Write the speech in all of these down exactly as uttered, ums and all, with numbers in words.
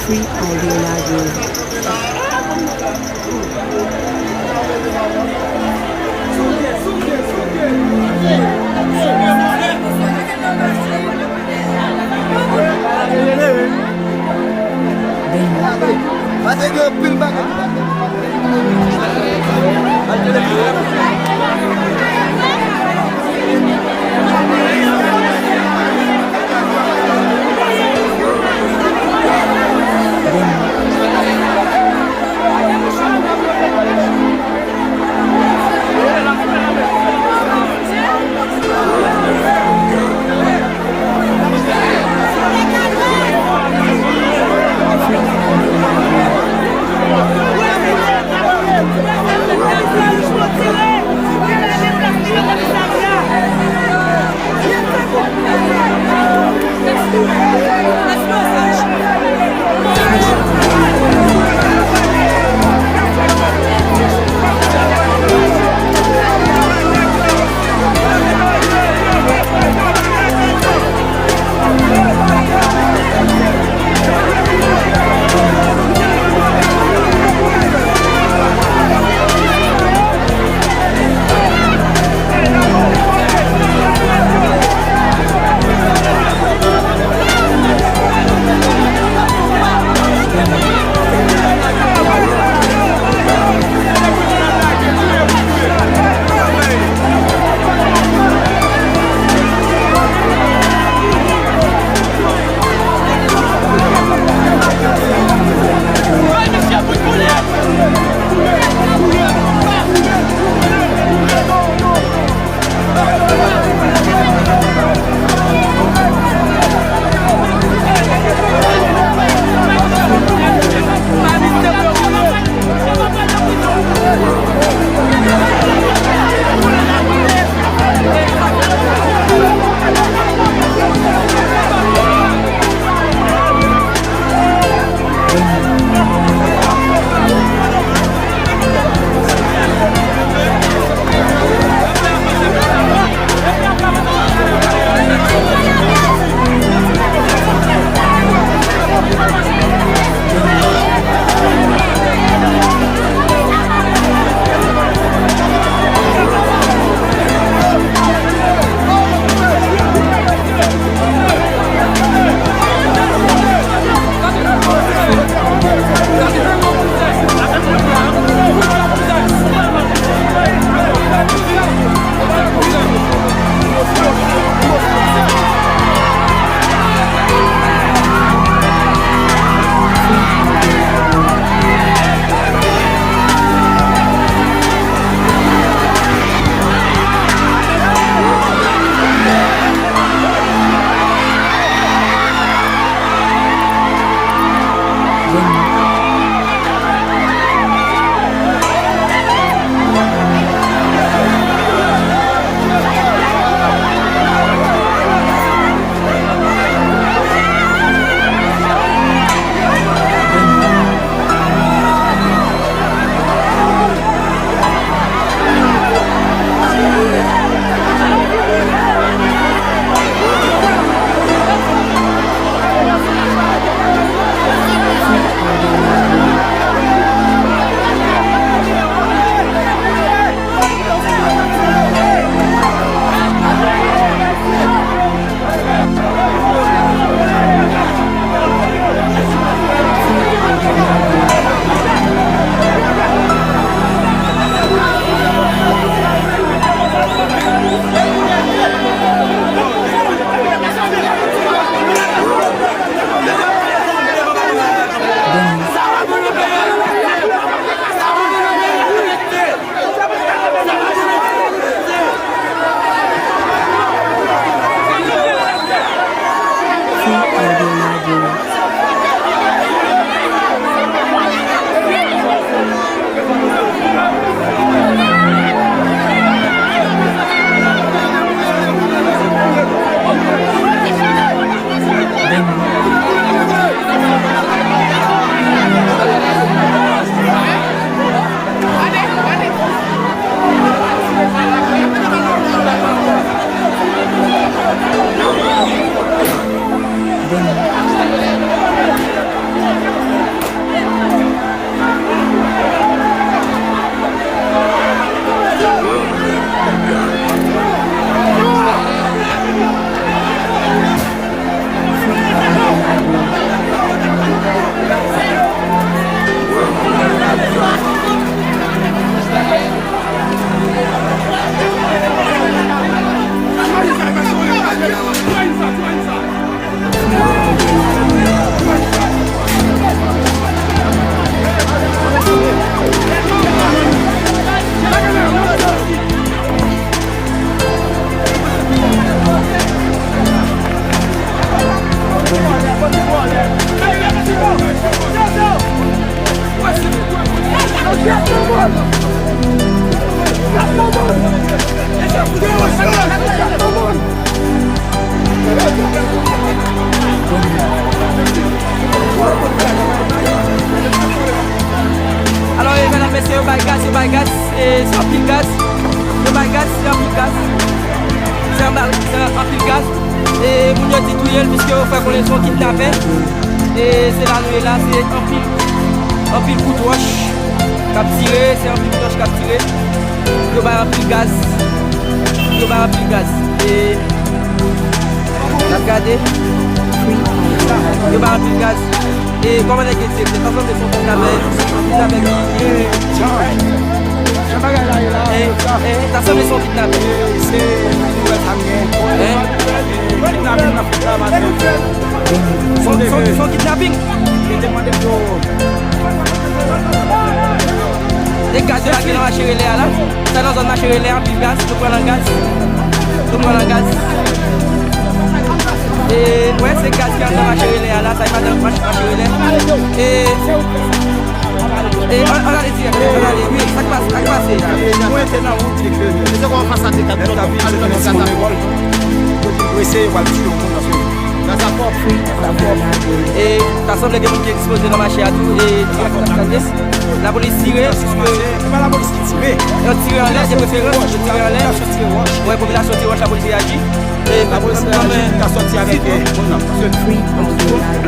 Free Audio Library. Piske yo fè konnen se yon kidnapè. E se la nou ye la, se anpil, anpil kout wòch k ap tire, se anpil kout wòch k ap tire. Yo bay anpil gaz. Yo bay anpil gaz. E n ap gade. Yo bay anpil gaz. E kòman nèg yo di, sa sanble se yon kidnapè, kidnapè ki, e, e, sa sanble se yon kidnapè. Se nouvèl sa m gen. Hein? Kidnapin nan fout la maten. Son, son, son kidnaping. Yo te mande pou yo. E gaz yo lage nan mache relè a la. Sa nan zòn mache relè a, anpil gaz, nou pran nan gaz. Nou pran nan gaz. E, wè, se gaz ki anndan mache relè a la, sa e pa nan mache, mache relè. E, e, an, an ale dirèk, an ale, wi, sa k pase, sa k pase? Mwen te nan wout, se ke, se kòman fas a te kat, yo t ap vin, se te nan ti moun lekòl. Yo te prese, yo pral tiye yon moun, paske gaz la fò. Gaz la fò. E ta sanble gen moun ki endispoze nan mache a tou. E lapolis tire, piske se pa lapolis ki tire. Yo tire anlè, de preferans, yo tire anlè. Wè, popilasyon tire wòch, lapolis reyaji. E lapolis reyaji, ta sòti avèk, e, moun nan. Paske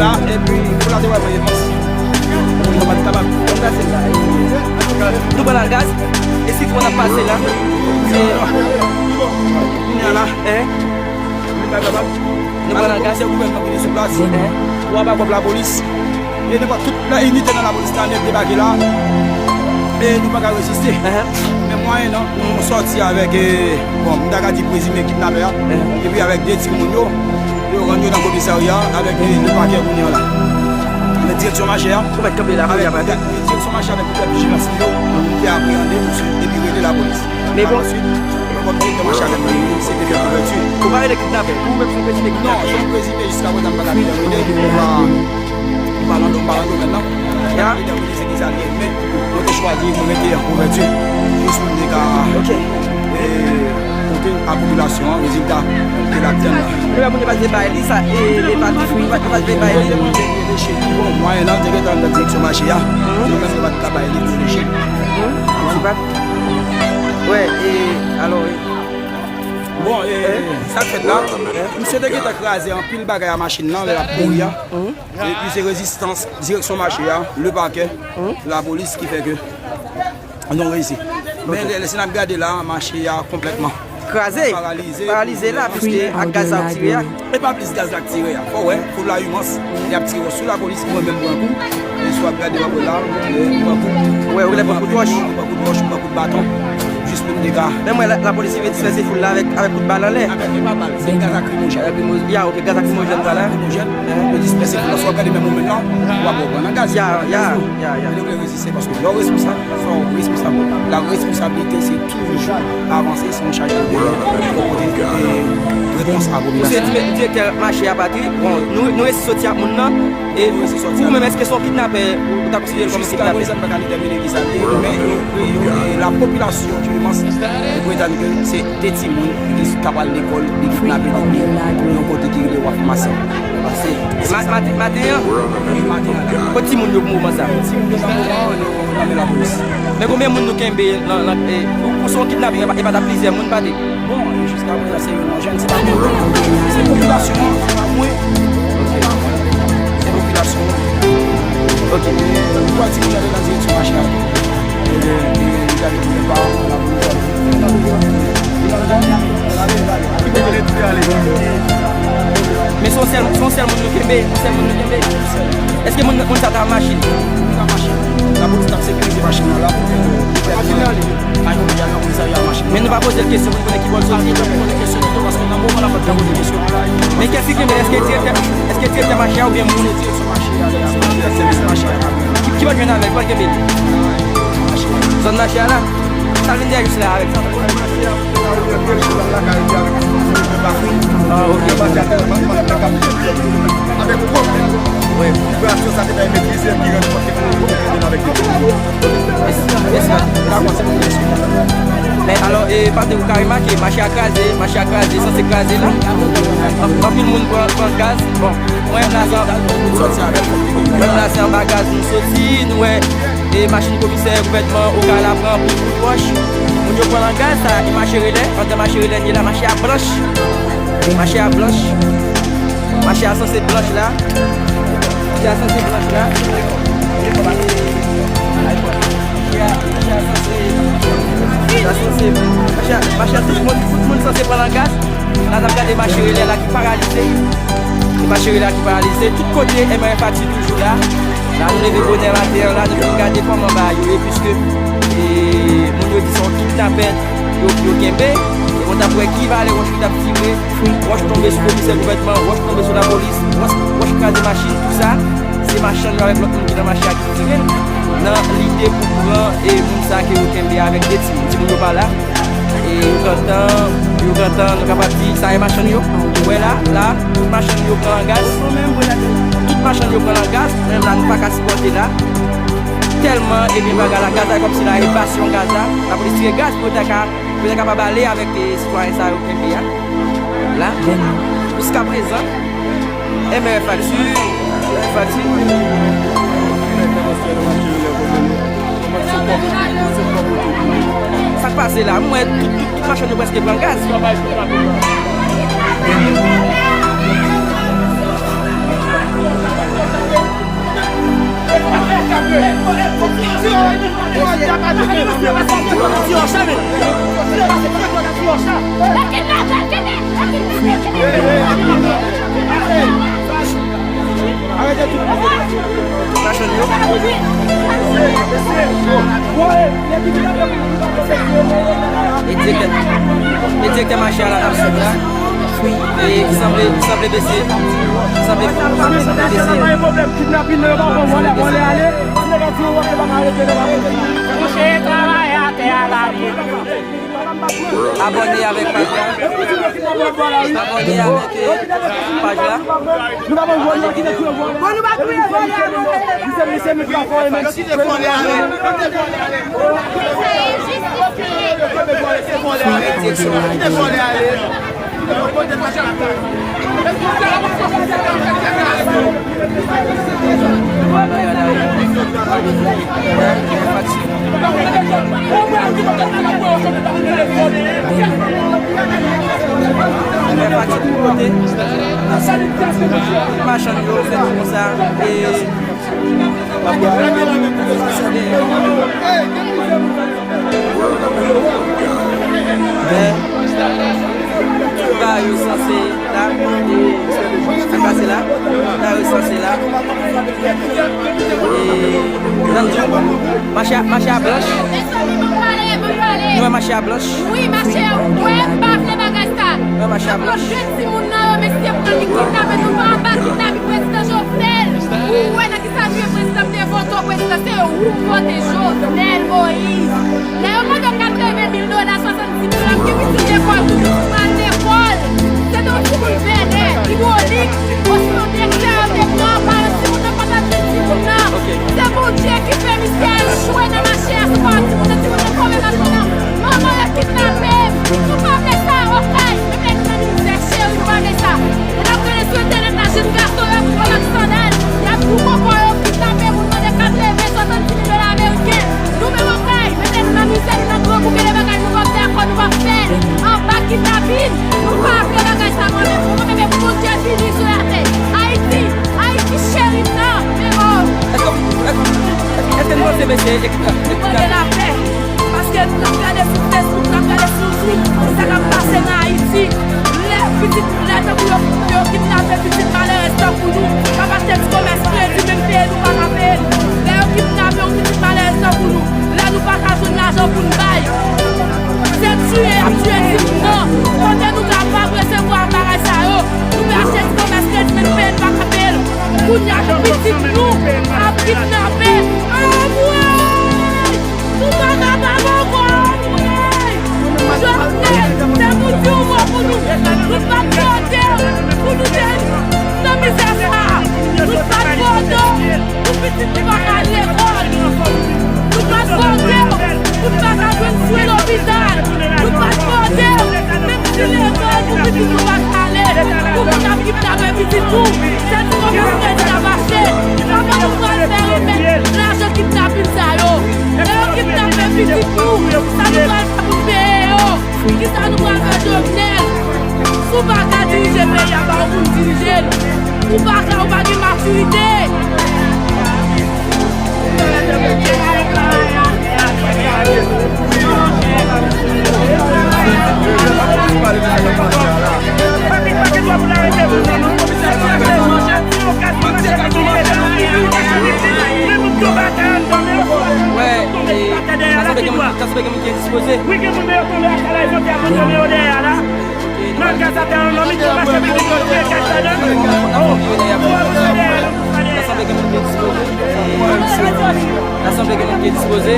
la, epi, pou la te wè mwen, nou pa t kapab. Nou pran nan gaz, e si tou n ap pase la. E kounye a la, hein? Nou pran nan gaz, se gouvènman ki te sou plas. Hein? Twa bakòp lapolis. E nenpòt tout la inite nan lapolis la nèt debake la. E nou pa ka reziste. Hein? Men mwayennan, nou sòti avèk, e, bon, m ta ka di prezime kidnapè a. Hein? Epi avèk de timoun yo, yo rann yo nan komisarya avèk, e, le pakè kounye a la. Men direksyon mache a. Ou mèt kanpe la, avèk, avèk, direksyon mache avèk tout vijilans li yo, te apreyande misye epi rele lapolis. Men bon. Alòs, kòm direktè mache avèk mwen, se te fè kouvèti. Ou pa rele kidnapè, ou menm se prezime kidnapè. Non, se yon prezime jiska prezan m pa ka determine. M pa, m pa nan, m pa nan domèn nan. Ya. Determine se ki sa l ye. Men, mwen te chwazi pou rete an kouvèti. Jis pou m te ka, e, pote a popilasyon an rezilta ke l ap tann la. Nou wè moun yo pa t vle bay li sa, e, e pa t, pa t vle bay li. Bon, mwayennan, te gentan nan direksyon mache a. Yo menm yo pa t ka bay li pou leche. Wè, e, alò, e. Bon, e, sa k fèt la, misye te gentan kraze anpil bagay a machin nan, lè l ap kouri a. Epi se rezistans, direksyon mache a, le pakè, lapolis ki fè ke nou reyisi. Men lè, lè si n ap gade la, mache a konplètman kraze, paralize, paralize la, piske ak gaz sa ap tire a. E pa plis gaz la k tire a. Fò w wè, foul la imans. Y ap tire sou lapolis, mwen menm pran kou. E si w ap gade, w ap wè la, mwen pran kou. Wè, ou lè pran kout wòch. Mwen pran kout wòch, mwen pran kout baton. Jis pou m te ka. Men mwen, la, lapolis rive disperse foul la avèk, avèk kout bal anlè. Avèk, e pa bal, se gaz lakrimojèn. Lakrimoj-, ya, ok, gaz lakrimojèn, vwala. Gaz lakrimojèn, yo disperse foul la. Si w ap gade menm moman nan, w ap pran nan gaz. Ya, ya, ya, ya. Men nou vle reziste paske lè w responsab, fò w responsab. La responsablite, se toujou avanse, se yon chaj de demen pou pote, e, repons a popilasyon. Ou se di-, direktè mache a, Patrick. Bon, nou, nou resi soti ak moun nan. E ou menm, èske se yon kidnapè ou ta konsidere l kòm yon kidnapè? Jiska prezan, m pa ka detèmine kisa l ye, men, e, e, e, la popilasyon, di mwens, yo pretann ke se de timoun ki t ap al lekòl, li kidnape, li mennen yo yon kote ki rele Waf Masen. Ma-, maten, maten an? Wi, maten an la. Kot timoun yo pou moman sa? Timoun yo nan moman an, yo nan men lapolis. Men konbyen moun nou kenbe nan, nan, e, pou, pou se yon kidnaping, e pa, e pa ta plizyè moun, pa te? Bon, e jiska prezan, se youn nan jèn, se pa mwen. Se popilasyon an, se pa mwen. Se pa mwen. Se popilasyon an. Ok. Ou wè timoun yo ale nan direksyon mache a. E, e, e, li gade tout pa, la polis. Men se yon sèl, se yon sèl moun nou kenbe, yon sèl moun nou kenbe. Èske moun, moun sa t ap mache? Moun sa mache. Lapolis t ap sekirize machin nan la pou fè. Machin nan li. Machin nan li, komisarya machin. Men nou pa poze l kesyon pou n konnen ki bò l soti. Poze kesyon pito, paske nan moman n ap poze kesyon. Men kiyès ki kenbe, èske direktè, èske direktè mache a oubyen moun? Direksyon mache a, direktè sèvis mache a. Ki, ki bò l jwenn avè l, ki bò l kenbe l? Zòn mache a la? Sa l vin dèyè jis la avèk sa? Ah, ok. Wi. Men alò, e, Patrick, ou ka remake, mache a kraze, mache a kraze, sanse kraze la. Anp-, anpil moun pran, pran gaz. Bon, mwen menm la, se, mwen menm la, se anba gaz nou soti, nou wè, e, machin komisè gouvènman Okay la pran anpil kout wòch. Moun yo pran nan gaz, sa, e mache relè, andan mache relè, n ye la, mache a blanch. Mache a blanch. Machè a sanse blanch la. Machè a sanse blanch la. Machè a, machè a sanse, machè a sanse, machè a, machè a tout moun, tout moun sanse pran nan gaz. La n ap gade machè relè la ki paralize. Machè relè la ki paralize. Tout kote M R F Action toujou la. La nou leve bonè maten an la, nou vin gade kòman bagay yo ye, piske, e, moun yo di se yon kidnapè yo, yo kenbe. E bon, t ap wè ki valè wòch ki t ap tire. Wòch tonbe sou komisè gouvènman, wòch tonbe sou lapolis, wòch, wòch kraze machin, tout sa, se machann yo avèk lòt moun ki nan mache a ki tire l, nan lide pou pran, e, moun sa ke yo kenbe avèk de timoun. Timoun yo pa la. E yo gentan, yo gentan, nou kapab di, sa e machann yo. Ou wè la, la, tout machann yo pran nan gaz. Tout machann yo pran nan gaz, menm la, nou pa ka sipòte la. Tèlman, ebyen, bagay la, gaz la, kòmsi la, e pasyon gaz la. Lapolis tire gaz pou yo ta ka, pou yo ta kapab ale avèk, e, sitwayen sa yo kenbe a. La, jiskaprezan, M R F Action, Action. Sa k pase la? M wè tout, tout, tout machann yo prèske pran gaz. Machann yo. E direktè, e direktè mache a la n ap swiv la. E ki sanble, ki sanble bese. Ki sanble, ki sanble bese. Mouche travay atè a la vye. Abòne avèk paj la. Abòne avèk, eh, paj la. Bon, nou pa touye vòlè a non. Machann yo fè konsa, e Bagay yo sanse la, e, sa k pase la, bagay yo sanse la. E, nan di w, mache a, mache a blanch. Mezanmi, ban m pale, ban m pale. Nou wè mache a blanch. Wi, mache a, ou wè, m pa vle bagay sa. Nou wè mache a blanch. Yo pran de timoun nan yo, mesye pran li kidnape, nou wè anba kidnape prezidan Jovenel. Ou wè nan Sa vye prezidan te vote w prezidan, se ou k vote Jovenel Moïse. Lè yo mande w katreven mil dola, swasannsis mil dola, ki pitit lekòl, ou pral lekòl. Se te yon timoun vènè, idwolik, osnon direktè yo te pran, paran timoun nan pa t ap jwenn timoun nan. Se Bondye ki fè misye al echwe nan mache a, se paran timoun nan, timoun nan fòme mache nan. Manman yo kidnape m. Nou pa vle sa, Okay. Mete nou nan mizè, cheri, nou pa vle sa. Lè n ap rele sou entènèt la, jèn gason yo, pou pran ak sandal, y ap di w kòkò yo kidnape moun, mande katreven, swasannsis mil dola ameriken. Nou menm, Okay, mete nou nan mizè, nou nan grangou, gen de bagay nou p ap dakò, nou p ap fè l. Anba kidnapin, nou pa vle bagay sa, mwen menm, mwen menm, e pou Bondye vini sou latè. Ayiti, Ayiti cheri m nan, men o. Èske, èske, èske nou panse mesye e kidnape? Mande lapè. Paske n ap gade sou Facebook, n ap gade sou YouTube, sa k ap pase nan Ayiti. Lè pitit, lè tankou yo, yo kidnape pitit malerèz tankou nou, k ap achte ti komès kredi, menm peye nou pa ka peye l. Lè yo kidnape yon pitit malerèz tankou nou, lè nou pa ka jwenn lajan pou n bay, se tiye y ap tiye timoun nan. Kote nou kapab resevwa bagay sa yo, nou pe achte ti komès kredi, menm peye n pa ka peye l. Kounye a, pitit nou ap kidnape. Anmwey! Nou pa kapab ankò, anmwey! Jovenel, se pou di yon mo pou nou. Nou pa t vote w pou nou te nan mizè sa. Nou pa t vote w pou pitit nou pa ka al lekòl. Nou pa t vote w pou n pa ka jwenn swen lopital. Nou pa t vote w menm si lekòl pou pitit nou pa ka ale. Pou moun ap kidnape pitit nou. Se ti komès kredi n ap achte. Kòman nou pral fè remèt lajan kidnapin sa yo? Lè yo kidnape pitit nou, sa nou pral fè pou n peye yo? Kisa nou pral fè Jovenel? Si w pa ka dirije peyi a, ba yon moun dirije l.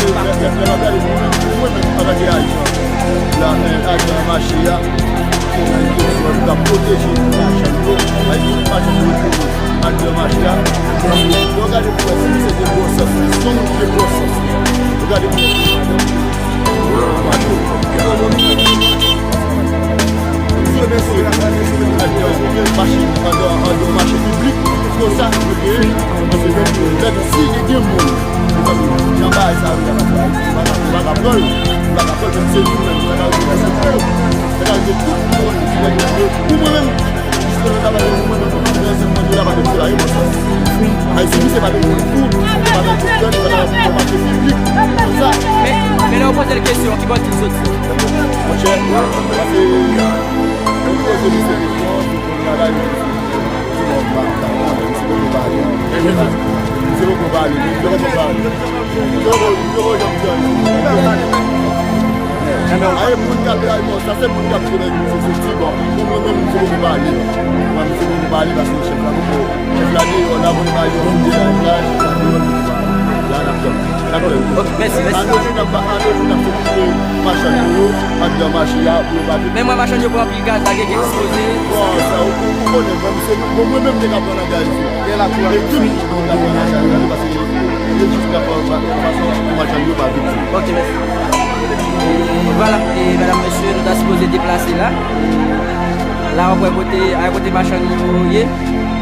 lè, lè, lè, lè m ap gade pou mwen, pou mwen menm, antanke ajan, la, eh, ajan mache a, pou mwen, pou mwen, pou pwoteje machann yo, ay, pou machann yo, pou ajan mache a, lè w gade pou wè si misye gen bon sans, si se yon moun ki gen bon sans, ou gade pou wè. Machin andan, andan machin piblik, konsa, lè si gen moun, jan bagay sa yo, yo pa ka pran l, yo pa ka pran l, men se nou menm, sa ka rive, se pou, sa ka rive tout moun, pou mwen menm, Men, men lè w poze l kesyon, ki bò l di l soti? Monchè, se, ou poze misye kesyon, se pou travay, misye poko pale. Misye poko pale, misye poko pale. Aye, moun k ap, aye, bon, sa se moun k ap jwe nan yon sosyo ti bon. Pou mwen menm, misye poko pale. Mwen, misye poko pale paske chèf la poko, chèf la deyò la, mwen pa yon moun deyò la, chèf la deyò, la, la, la, la. Ok, mèsi, mèsi. Ann nou jwenn ap, ann nou jwenn ap se kite machann yo, yo, andan mache a, pou yo pa vin. Men mwen, machann yo pran anpil gaz la, gen ki ekspoze. Bon, sa, ou, ou, ou konnen, mwen, misye, bon, mwen menm, te ka pran nan gaz yo. E tout moun te ka pran nan gaz la, paske Ok, mèsi. Vwala, e medam, mesye, nou ta sipoze deplase la. E la, w ap wè kote, a kote machann yo ye.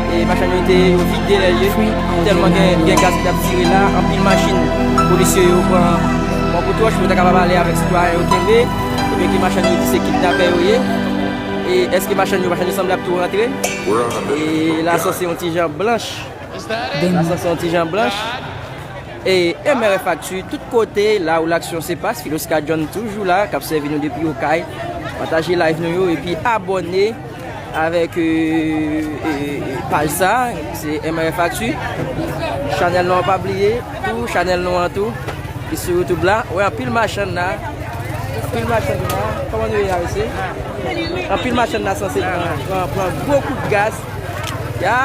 E machann yo te yo vide lè yo, tèlman gen, gen gaz ki t ap tire la, anpil machin polisye yo pran, pran pou twòch, pou yo ta kapab ale avèk sitwayen yo kenbe, ebyen ke machann yo di se kidnapè yo ye. E èske machann yo, machann yo sanble ap tou rantre? E la sanse yon ti jan blanch. La sanse yon ti jan blanch. E M R F Actu, tout kote, là où l'action se passe, Filoska John toujou la, k ap sèvi nou depi Okay. Pataje live nou yo, epi abòne avèk, euh, euh, paj sa, se M R F Actu. Chanèl nou an pa bliye, tou, chanèl nou an tou, ki sou YouTube la. Wè, anpil machann la. Anpil machann la. Kòman nou ye la, mesye? Anpil machann la sanse pran, pran, pran gwo kout gaz. Ya.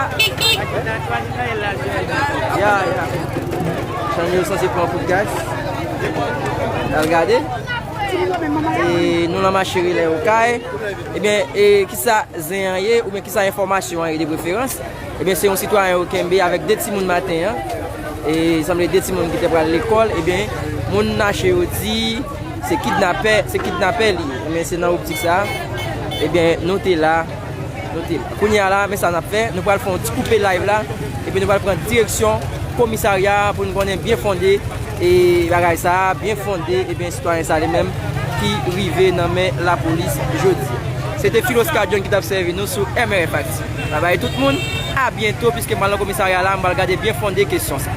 Ya, ya. Machann yo sanse pran kout gaz. Al gade. E nou nan mache Relè Okay. Ebyen, e kisa zen an ye, oubyen kisa enfòmasyon an ye de preferans? Ebyen, se yon sitwayen yo kenbe avèk de timoun maten an. E sanble de timoun ki te pral lekòl. Ebyen, moun nache yo di se kidnapè, se kidnapè li ye. Ebyen, se nan optik sa. Ebyen, nou te la. Nou te la. Kounye a la, men sa n ap fè. Nou pral fè yon ti koupe live la. Epi nou pral pran direksyon komisarya pou nou konnen byen fonde e bagay sa a, byen fonde, ebyen, sitwayen sa li menm ki rive nan men lapolis jodi. Se te Filoska John ki t ap sèvi nou sou M R F Actu. Babay tout moun, a byento, piske m pral nan komisarya la, m pral gade byen fonde kesyon sa.